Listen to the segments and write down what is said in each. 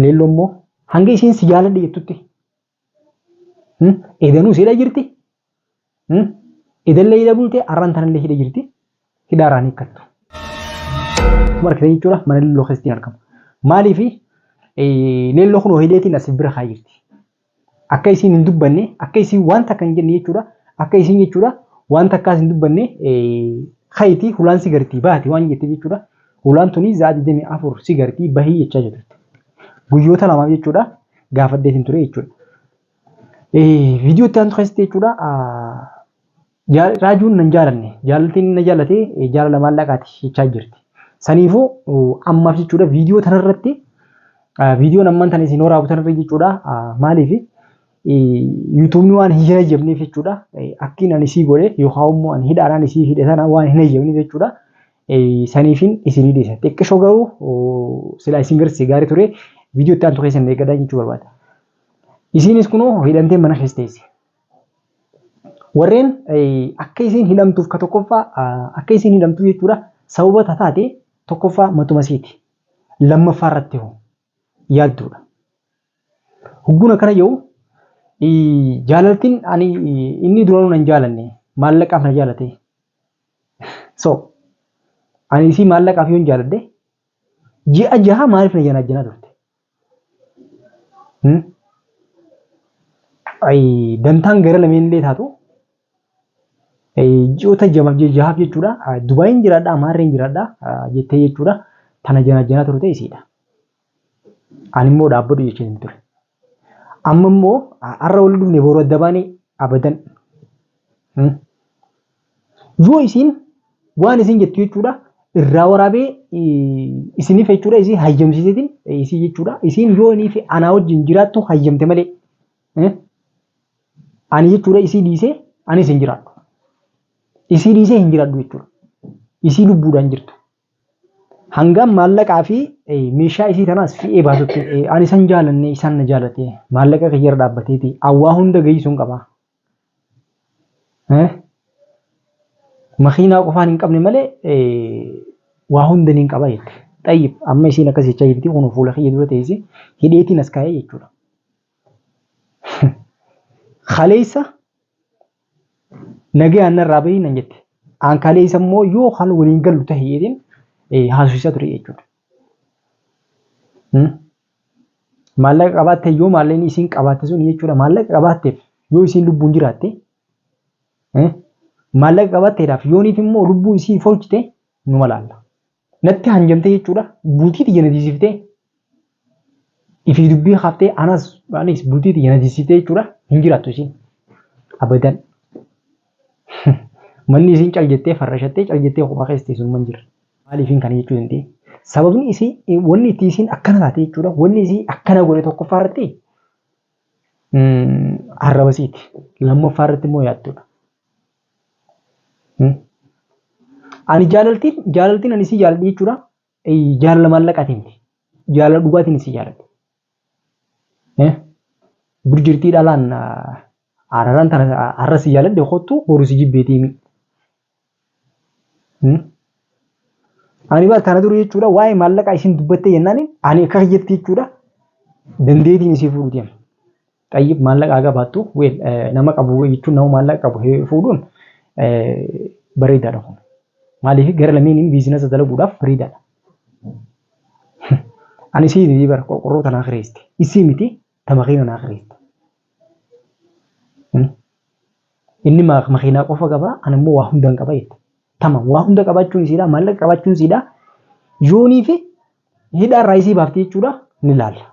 Leelloo immoo hanga isiin si jaaladhe jettutti edanuu hidha jirti. Edallee hidha bulte arraan tanallee hidha jirti. Hidhaaraan hiikkattu. Akkuma argitan jechuudha mana leelloo keessatti argama. Maaliif leelloo kun hidheetiin as bira kaa jirti. Akka isiin hin dubbanne akka isiin waan takka hin jenne jechuudha. Akka isiin jechuudha waan takkaas hin dubbanne kayti hulaan si gartii baati waan jetteef jechuudha. Hulaan tuni za'a 24 si gartii bahii jechaa jirti. Guyyoota lamaaf jechuudha gaafadheetiin ture jechuudha. Viidiyoo itti aantu keessatti jechuudha raajuun nan jaalanne jaalaltiin na jaalate jaalala maallaqaati jechaa jirti. Saniifuu ammaaf jechuudha viidiyoo tanarratti viidiyoon ammaan tana isin waraabu tanarra jechuudha maaliif yuutuubni waan hin hayyamneef jechuudha akkiin ani isii godhe yookaan immoo ani hidhaadhaan isii hidhe sana waan hin hayyamneef jechuudha saniifin isinii dhiisa. Xiqqishoo garuu silaa isin garsiise gaarii ture viidiyoo itti aantu keessan eeggadhaa jechuu barbaada. Isiinis kunoo hidhamtee mana keessa teesse. Warreen akka isiin hidhamtuuf ka tokkoffaa akka isiin hidhamtuuf jechuudha sababa taate tokkoffaa matuma isiiti. Lammaffaa irratti hoo yaadduudha. Hugguun akkana jedhu jaalaltiin ani inni duraanuu nan jaalanne maallaqaaf na jaalate. So ani isii maallaqaaf yoon jaaladhe ji'a jaha maaliif na janaajjanaa turte? Dantaan gara lameen illee taatu ji'oota jamaaf jahaaf jechuudha. Dubaayin jiraadhaa maarreen jiraadhaa jettee jechuudha. Tana janaajjanaa turte isiidha. Ani immoo dhaabbadhu jechaa hin ture. Amma immoo har'a wal dhufne boru adda baanee abadan. Yoo isiin waan isiin jettu jechuudha irraa waraabee isiniif jechuudha isii hayyamsiiseetiin isii jechuudha isiin yoo inni fi anaa wajjin jiraattu hayyamte malee ani jechuudha isii dhiisee anis hin jiraadhu. Isii dhiisee hin jiraadhu jechuudha. Isii lubbuudhaan jirtu. Hangam maallaqaa fi meeshaa isii tanaas fe'ee baasutti ani isan jaalanne isaan na jaalate maallaqa kiyyarra dhaabbateeti awwaa hunda geessuun qaba. Makiinaa qofaan hin qabne malee waa hunda niin qaba jette. Xayyib amma isiin akkas jechaa jirti kun fuula kiyya dura teesse hidheetiin as kaa'ee jechuudha. Kaleessa nagayaan narraa bahii nan jette. An kaleessa immoo yoo kan waliin gallu tahe jedheen haasofsiisaa ture jechuudha. Maallaqa qabaatte yoo maallaqni isiin qabaatte sun jechuudha maallaqa qabaatteef yoo isiin lubbuun jiraatte maallaqa qabaatteedhaaf yooniif immoo lubbuu isii foolchite numa laalla. Natti hanjamtee jechuudha bultii tiyya na diisiftee ifii dubbii kaaftee anas anis bultii tiyya na diisiftee jechuudha hin jiraattu isiin abadan. Manni isiin cal jettee farrashattee cal jettee kophaa keessa teessu hin jirre. Maaliifin kana jechuu danda'e? Sababni isii wanni itti isiin akkana taate jechuudha. Wanni isii akkana godhe tokkoffaa irratti arraba isiiti. Lammaffaa irratti immoo yaadduudha. Ani jaalaltiin jaalaltiin ani isii jaaladhe jechuudha. Jaalala maallaqaatiin miti. Jaalala dhugaatiin isii jaaladhe. Dur jirtii dhalaan araraan tana har'a si jaaladhe kottu boru si jibbeetii mi. Ani bar kana dura jechuudha waa'ee maallaqaa isin dubbattee jennaan ani akka kiyyatti jechuudha dandeetiin isii fuudhu deema. Xayyib maallaqa haga baattu weel nama qabu jechuun nama maallaqa qabu fuudhuun bareedaadha kun. Maaliif gara lameeniin biizinasa dalaguudhaaf bareedaadha. Ani isii miti bara qorqorroo tanaa kireessite. Isii miti ta makiina naa kireessite. Inni makiinaa qofa qaba ani immoo waa hundaan qaba jette. Tamam waa hunda qabaachuun isiidha maallaqa qabaachuun isiidha. Yoonii fi hidhaa irraa isii baafte jechuudha ni laalla.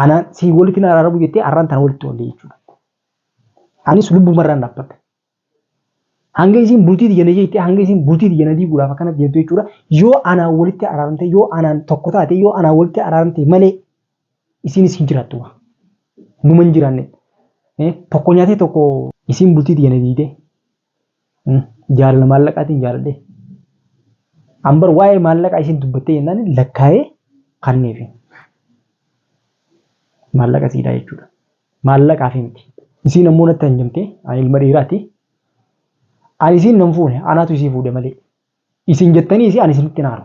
Anaan sii walitti na araaramu jettee arraan tana walitti oolle jechuudha. Anis lubbumarraan dhaabbadhe. Hanga isiin bultii tiyya na jeettee hanga isiin bultii tiyya na diiguudhaaf akkana deemtu jechuudha. Yoo anaan walitti araaramte yoo anaan tokko taate yoo anaan walitti araaramte malee isiinis hin jiraattu. Numa hin jiraanne. Tokko nyaatee tokko isiin bultii tiyya na diigdee. Jaalala maallaqaatiin jaaladhee. An bar waa'ee maallaqaa isiin dubbattee jennaan lakkaa'ee kanneefi. Maallaqa siidhaa jechuudha. Maallaqaaf miti. Isiin ammoo natti hanjamte ani ilma dhiiraati. Ani isiin nan fuune anaatu isii fuudhe malee. Isin jettanii isii ani isinitti hin aaru.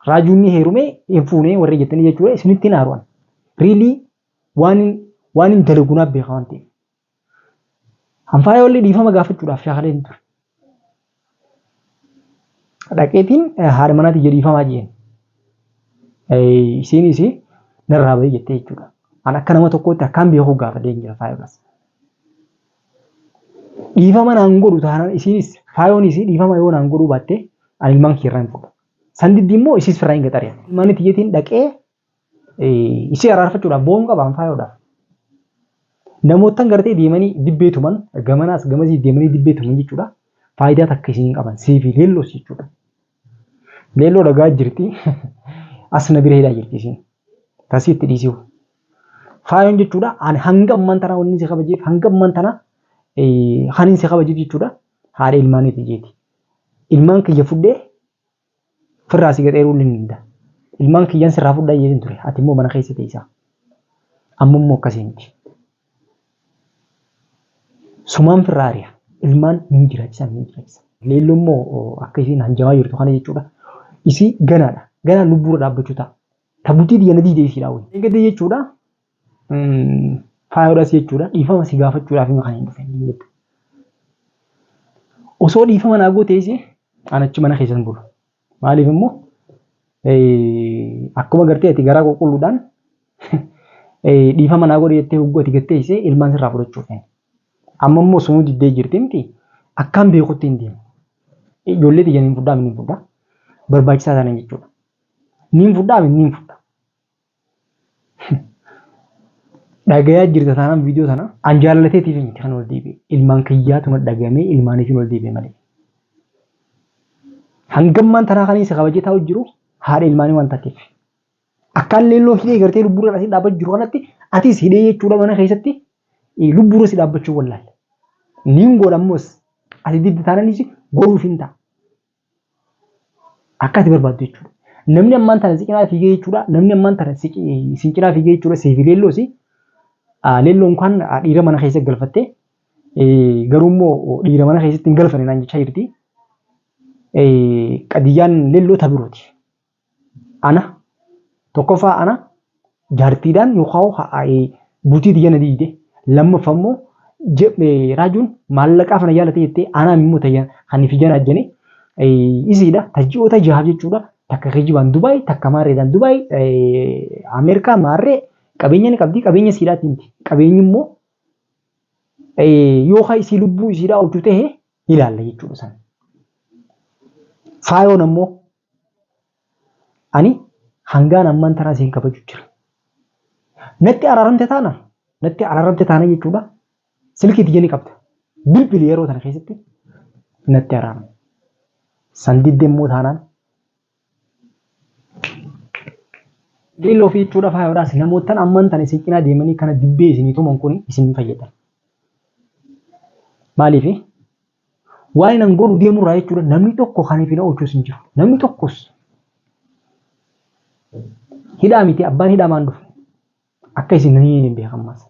Raajuun ni heerume hin fuune warri jettanii jechuudha isinitti hin aaru ani. Riilii waan waan hin dalagu naaf beeka waan ta'eef. Hanfaayollee dhiifama gaafachuudhaaf shaakalee hin ture. Dhaqeetiin haadha manaatii jedhu dhiifamaa jeen. Isiinis narraa bahii jettee jechuudha. An akka nama tokkootti akkaan beekuu gaafadhee hin jira faayoodhas. Dhiifama naan godhu taanaan isiinis faayoonis dhiifama yoo naan godhuu baatte ani ilmaan kiyya irraa hin fuudha. San diddi immoo isiis firraa hin gaxari'a. Ilmaan tiyyatiin dhaqee isii araarfachuudhaaf boo'uun qaba an faayoodhaaf. Namoottan gartee deemanii dibbee tuman gamanaas gamasii deemanii dibbee tuman jechuudha. Faayidaa takka isin hin qaban siifi leelloos jechuudha. Leelloo dhagaa jirti. As na bira hidhaa jirti isiin. Tasii itti dhiisiu. Faayoon jechuudha ani hanga ammaan tanaa wanni si kabajeef hanga ammaan tanaa kan si kabajeef jechuudha haadha ilmaaniiti jeeti. Ilmaan kiyya fudhee Firraa si gaxeeruu ni danda'a. Ilmaan kiyyan sirraa fudhaa jedhin ture. Ati immoo mana keessa teessaa. Amma immoo akkasii miti. Sumaan firraa ari'a. Ilmaan ni jiraachisa ni jiraachisa. Leelloo immoo akka isiin hanjamaa jirtu kana jechuudha. Isii ganaadha. Ganaa lubbuurra dhaabbachuu ta'a. Ta bultii tiyya na diide isiidha wayii. Eegate jechuudha. Faayoodhas jechuudha. Dhiifama si gaafachuudhaaf hima kan hin dhufe. Osoo dhiifama naa goote isii an achi mana keessan bulu. Maaliif immoo akkuma gartee ati garaa qulqulluudhaan dhiifama naa godhi jettee hogguu ati gattee isee ilmaan sirraa fudhachuuf. Amma immoo sunuu diddee jirti miti akkaan beekutti hin deemu. Ijoollee tiyya niin fudhaa niin fudhaa. Barbaachisaa taanaan jechuudha. Niin fudhaa niin fudha. Dhagayaa jirta taanaan viidiyoo tana an jaalateetiif miti kan ol deebi'e. Ilmaan kiyyaatu na dhagayamee ilmaaniifin ol deebi'e malee. Hangammaan tanaa kan isa kabajee taa'u jiru haadha ilmaanii waan taateef. Akkaan leelloo hidhee gartee lubbuurra asii dhaabbachuu jiru kanatti atis hidhee jechuudha mana keessatti lubbuurra si dhaabbachuu wallaalle. Niin godha ammas ati didda taanaanis godhuuf hin ta'a. Akka ati barbaaddu jechuudha. Namni ammaan tana si cinaa fiigee jechuudha. Namni ammaan tana si cinaa fiigee jechuudha. Siifi leelloosi. Leelloon kan dhiira mana keessa galfattee garuu immoo dhiira mana keessatti hin galfanne naan jechaa jirti. Qadiyyaan leelloo ta birooti. Ana tokkoffaa ana jaartiidhaan yookaan bultii tiyya na diigde lammaffaa immoo raajuun maallaqaaf na jaalate jettee anaan immoo tayya kan fi janaajjane isiidha ta ji'oota jahaaf jechuudha takka kijibaan Dubaay takka maarreedhaan Dubaay Ameerikaa maarree qabeenya ni qabdi qabeenya isiidhaati miti qabeenyi immoo yoo ka isii lubbuu isiidhaa oolchu ta'e ilaalla jechuudha san. Faayoon ammoo Ani hangaan ammaan tanaa siin kabaju jira. Natti araaramte taana natti araaramte taana jechuudha. Silkii tiyya ni qabda. Bilbili yeroo tana keessatti natti araarame. San didde immoo taanaan Leelloo fi jechuudha faayoodhaas namoottan ammaan tana isin cinaa deemanii kana dibbee isinii tuman kun isin hin fayyadan. Maaliif Waan nan godhu deemurraa jechuudha namni tokko kan ifi na oolchus hin jiru. Namni tokkos hidhaa miti abbaan hidhaa maan dhufu. Akka isin nan hin beeka ammas.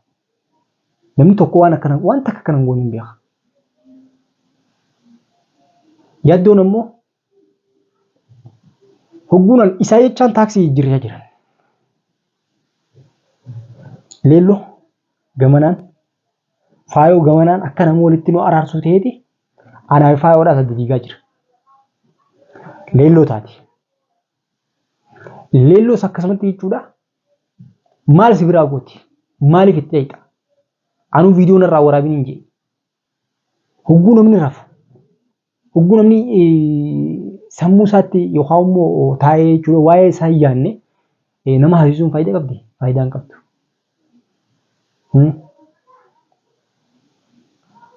Namni tokko waan akkana waan takka akkana hin goone hin beeka. Yaaddoon ammoo hogguunan isaa jechaan taaksii jijjiirraa jiran. Leelloo gamanaan Faayoo gamanaan akka nama walitti nu araarsuu ta'eeti anaa fi faayoodhaas adda diigaa jira. Leelloo taati. Leelloos akkasumatti jechuudha. Maal si biraa gooti? Maaliif itti dhayxa? Anuu viidiyoo narraa waraabin hin jee. Hogguu namni rafu. Hogguu namni sammuu isaatti yookaan immoo taa'ee jechuudha waa'ee isaa hin yaadne nama haasisuun faayidaa qabdi? Faayidaa hin qabdu.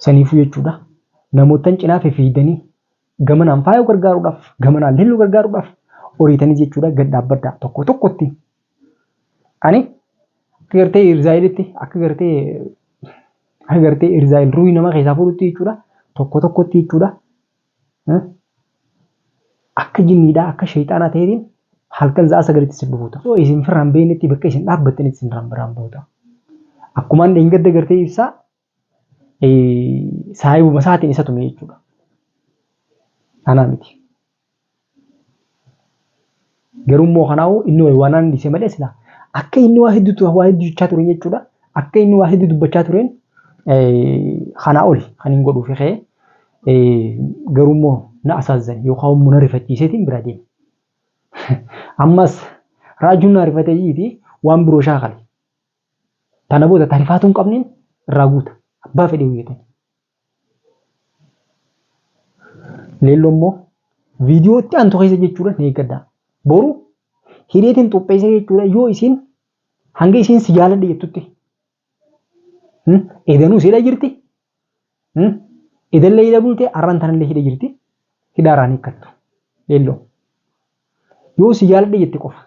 Saniifuu jechuudha namoottan cinaa fifiidanii gamanaan faayoo gargaaruudhaaf gamanaan leelloo gargaaruudhaaf oriitanis jechuudha gad dhaabbadhaa tokko tokkotti. Ani akka gartee Irzaayilitti akka gartee akka gartee Irzaayil ruuhii nama keessaa fuudhutti jechuudha tokko tokkotti jechuudha. Akka jinniidhaa akka shayxaanaa ta'eetiin halkan sa'a sagalitti isin dhufuu ta'a. Osoo isin firraan beeknetti bakka isin dhaabbattanitti isin biraan bahu ta'a. Akkumaan dheengadda gartee ibsaa saayibuma isaatiin isa tume jechuudha. Anaa miti. Garuu immoo kanaa'u inni wayi waan dhiise malee sila Akka inni waa hedduu waa hedduu jechaa ture jechuudha. Akka inni waa hedduu dubbachaa tureen kanaa oli kan hin godhuufi ka'ee garuu immoo na asaazzane yookaan immoo na rifachiiseetiin biraa deeme. Ammas raajuun na rifatee jiiti waan biroo shaakale. Tana booda ta rifaatuu hin qabneen irraa guuta. Abbaa fedhee hojjetan. Leelloo immoo viidiyoo itti aantu keessa jechuudha ni eeggadhaa. Boru hidheetiin xupheessee jechuudha yoo isiin hanga isiin si jaaladhe jettutti. Edanuu si hidha jirti. Edallee hidha bulte arran tanallee hidha jirti. Hidhaaraan hiikkattu. Leelloo. Yoo si jaaladhe jette qofa.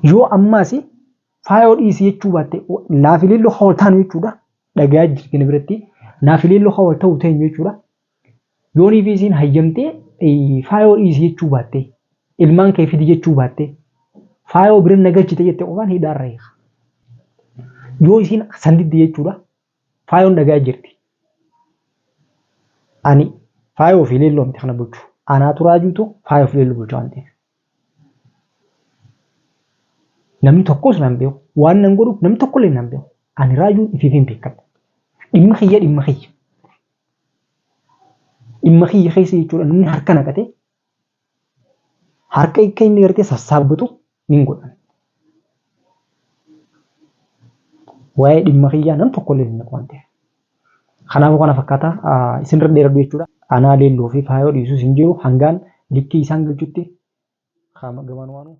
Yoo ammaas faayoo dhiisi jechuu baatte naafi leelloo haa wal taanu jechuudha. Dhagayaa jirti na biratti naafi leelloo haa wal ta'u teenyu jechuudha. Yoonii fi isiin hayyamtee faayoo dhiisi jechuu baatte ilmaan kee fidi jechuu baatte faayoo bira na galchite jette qofaan hidhaarra hiika. Yoo isiin san didde jechuudha faayoon dhagayaa jirti. Ani faayoo fi leelloo miti kana bulchu. Anaatu raajuutu faayoo fi leelloo bulcha waan ta'eef. Namni tokkos nan beeku. Waan nan godhu namni tokkollee nan beeku. Ani raajuun ifiifin beekadha. Dhimma kiyya dhimma kiyya. Dhimma kiyya keessa jechuudha namni harka naqate harka akka inni gartee sassaabbatu nin godhan. Waa'ee dhimma kiyyaa nam tokkollee hin naqu waan ta'eef. Kanaafuu kana fakkaata isinirra dheeradhu jechuudha. Anaa leelloo fi faayoo dhiisus hin jiru hangaan likkii isaan galchutti gamaan waanuu.